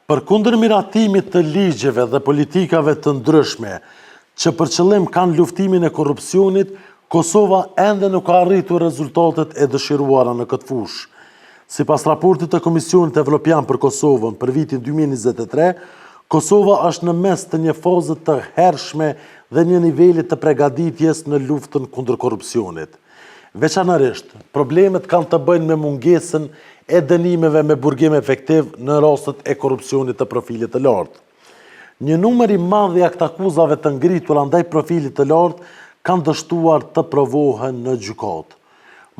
Përkundër miratimit të ligjeve dhe politikave të ndryshme që për qëllim kanë luftimin e korrupsionit, Kosova ende nuk ka arritur rezultatet e dëshiruara në këtë fushë. Sipas raportit të Komisionit Evropian për Kosovën për vitin 2023, Kosova është në mes të një faze të hershme dhe një niveli të pregaditjes në luftën kundër korrupsionit. Veçanërisht, problemet kanë të bëjnë me mungesën e dënimeve me burgim efektiv në rastet e korrupsionit të profilit të lartë. Një numër i madh i aktakuzave të ngritura ndaj profilit të lartë kanë dështuar të provohen në gjykatë.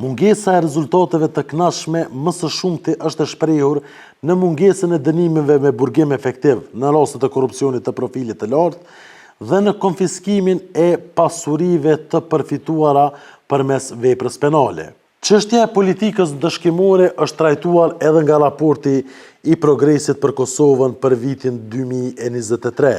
Mungesa e rezultateve të kënaqshme më së shumti është e shprehur në mungesën e dënimeve me burgim efektiv në rastet e korrupsionit të profilit të lartë dhe në konfiskimin e pasurive të përfituara përmes veprës penale. Çështja e politikës ndëshkimore është trajtuar edhe nga raporti i progresit për Kosovën për vitin 2023,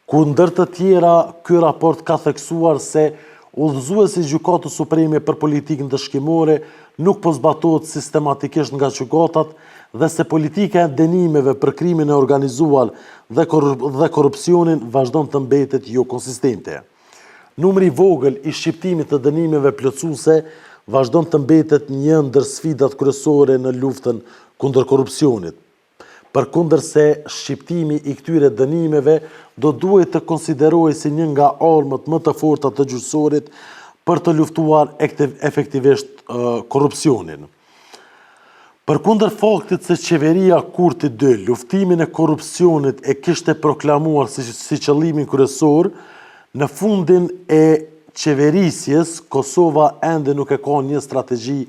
ku ndër të tjera ky raport ka theksuar se udhëzuesi i Gjykatës Supreme për politikë ndëshkimore nuk po zbatohet sistematikisht nga gjykatat dhe se politika e dënimeve për krimin e organizuar dhe korrupsionin vazhdon të mbetet jo konsistente. Numri i vogël i shqiptimit të dënimeve plotësuese vazhdon të mbetet një ndër sfidat kryesore në luftën kundër korrupsionit. Përkundër se shqiptimi i këtyre dënimeve do duhej të konsiderohej si një nga armët më të forta të gjyqësorit për të luftuar efektivisht korrupsionin. Përkundër faktit se qeveria Kurti 2 luftimin e korrupsionit e kishte proklamuar si, si qëllimin kryesor, në fundin e qeverisjes Kosova ende nuk e ka një strategji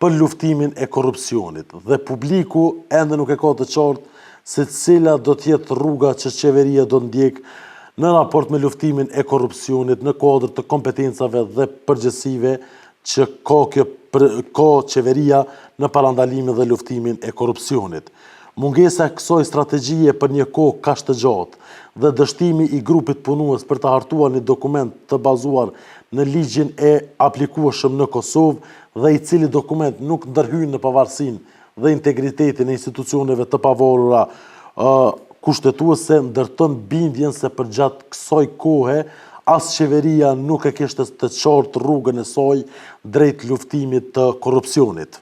për luftimin e korrupsionit dhe publiku ende nuk e ka të qartë se cila do të jetë rruga që qeveria do të ndjekë në raport me luftimin e korrupsionit në kuadër të kompetencave dhe përgjegjësive që ka kjo ka qeveria në parandalimin dhe luftimin e korrupsionit. Mungesa e kësaj strategjie për një kohë kaq të gjatë dhe dështimi i grupit punues për të hartuar një dokument të bazuar në ligjin e aplikueshëm në Kosovë dhe i cili dokument nuk ndërhyn në pavarësinë dhe integritetin e institucioneve të pavarura kushtetuese ndërton bindjen se përgjatë kësaj kohe as qeveria nuk e kishte të qartë rrugën e saj drejt luftimit të korrupsionit.